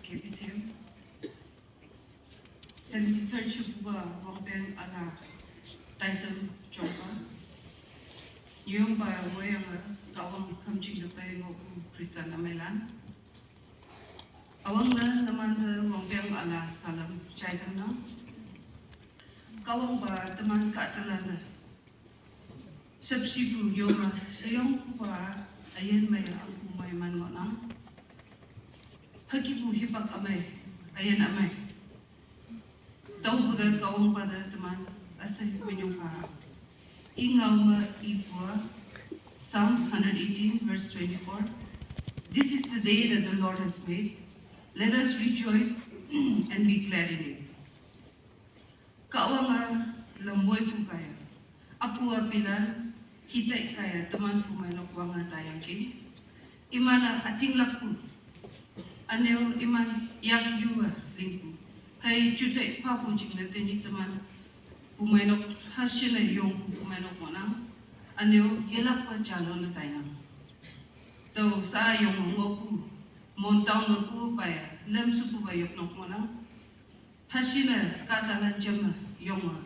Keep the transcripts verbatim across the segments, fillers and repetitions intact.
K B C M. Seventy-third Shipuba Wangpeng Ala title chongpa. Yomba wayanga Kawang kamching the pay ngoku Christian amelan. Awang na namanda Wangpeng Ala salam chaitan na. Kawang ba teman katelanda. Sepsipu yoma seyong kuba ayen maya aku mai man ngonang. Hakipu hipak amai ayen amai. Tau buda Kawang pada teman asai menyong pa. Ingau ma ipua. Psalms hundred eighteen verse twenty-four. This is the day that the Lord has made. Let us rejoice and be glad in it. Kawanga lamboi pu kaya. Apu apilan hitai kaya teman pumai nok wanga tayang ki. Imana ating laku. Aneo iman yak yuwa lingku. Hai chutai papu jing na teni teman pumai nok hasina yong pumai nok monang. Aneo yelak pa jalo na tayang. Tau sa yong ngoku. Montau na pu paya. Lem supu ba yok nok monang. Hasina kata lan jama yonga.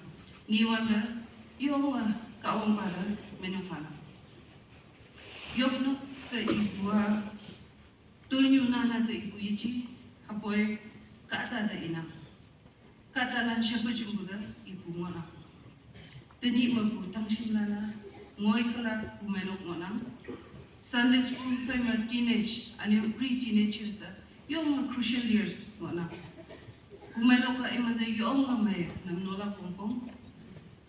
Niwanda yonga Kawang pada menyong pala. Yopno se ibua. Tunyu nana te ibu iji. Hapoi kata da inang. Kata lan shepherd jumbuda ibu ngona. Teni maku tangshim lana ngoi kelak pumenok ngonang. Sunday school fema teenage and pre-teenage years. Yonga crucial years ngonang. Pumenok ka imanda yonga maya nam nola pongpong.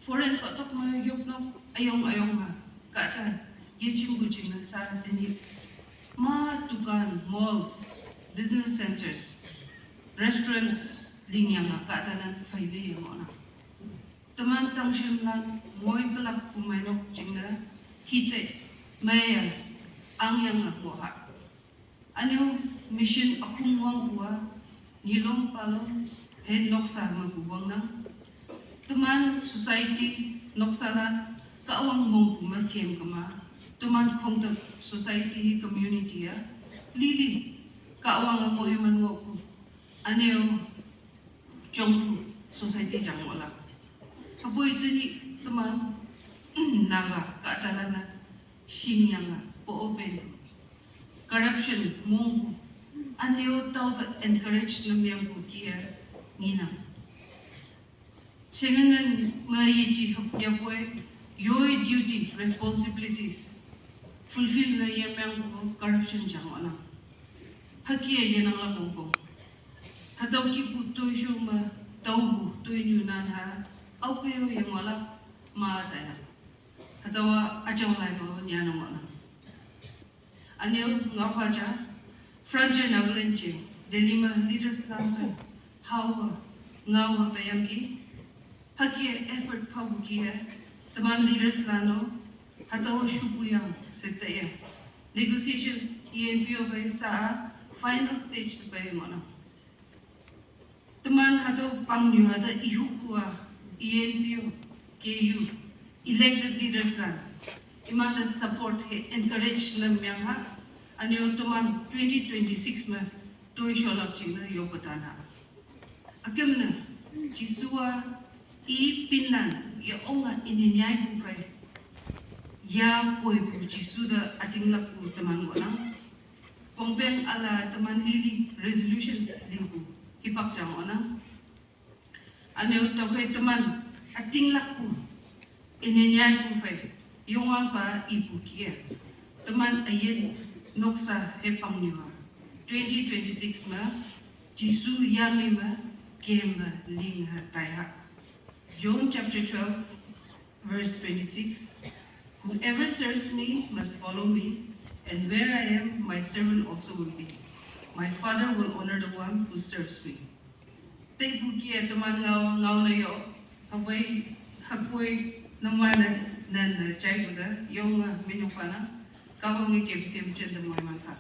Foreign kotok maya yopnok ayong ayong ma. Kata yejim bujim na sa teni. Ma dukan, malls, business centers, restaurants lingyanga kata nan faive yangona. Teman tangshim lan moi kelak pumainok jingna hite maya ang yang ngak boha. Anyo mission akum wang bua nilong palong he noksa maku wang nang. Teman society noksa lan kawang mong kuma kem kema. Teman kongtep society community ya lili kawang amo eman woku. Anyo jongku society jang wala. Haboi teni teman naga ka dalana sing yanga po open. Corruption mongku. Aneo tau ka encourage nam yangku kia nina. Sengangan ma yeji hapya boy yoi duty responsibilities. Fulfill na yamyangku corruption jang wala. Hakia yenang la pongpong. Hatau kipu toi shuma tau bu toi nyu nan ha. Au peyo yang wala ma taya. Hatawa ajaw lai ma nyana wala. Anil ngau haja Frontier Nagaland je Delhi ma leaders lam hawa ngau ha payang ki. Hakia effort pabu kia teman leaders lano hatawa shubu yang sekta ya. Negotiations E N P O bai sa final stage te bai mona. Teman hata pangyu hata ihukua E N P O K U elected leaders lan. Imata support he encourage na myang ha. Anyo teman twenty twenty-six ma toi sholak ching na yo patana. Akem na Jisua i pinlan ya onga ini nyai bukai. Ya koi bu Jisu da ating laku teman wonang. Pongpeng ala teman lili resolutions lingku hipak jang ona. Ane utawe teman ating laku ini nyai ku fai yongwang pa ibu kia. Teman ayen noksa hepang niwa. Twenty twenty-six ma Jisu yami ma kem ma ling ha tai ha. John chapter twelve, verse twenty-six. Whoever serves me must follow me, and where I am, my servant also will be. My Father will honor the one who serves me. Tei buki ya teman ngau ngau na yo. Hapoi hapoi nama na na na chai buda yong na minyo fana. Kau ngi kem sim chen de moi man fa.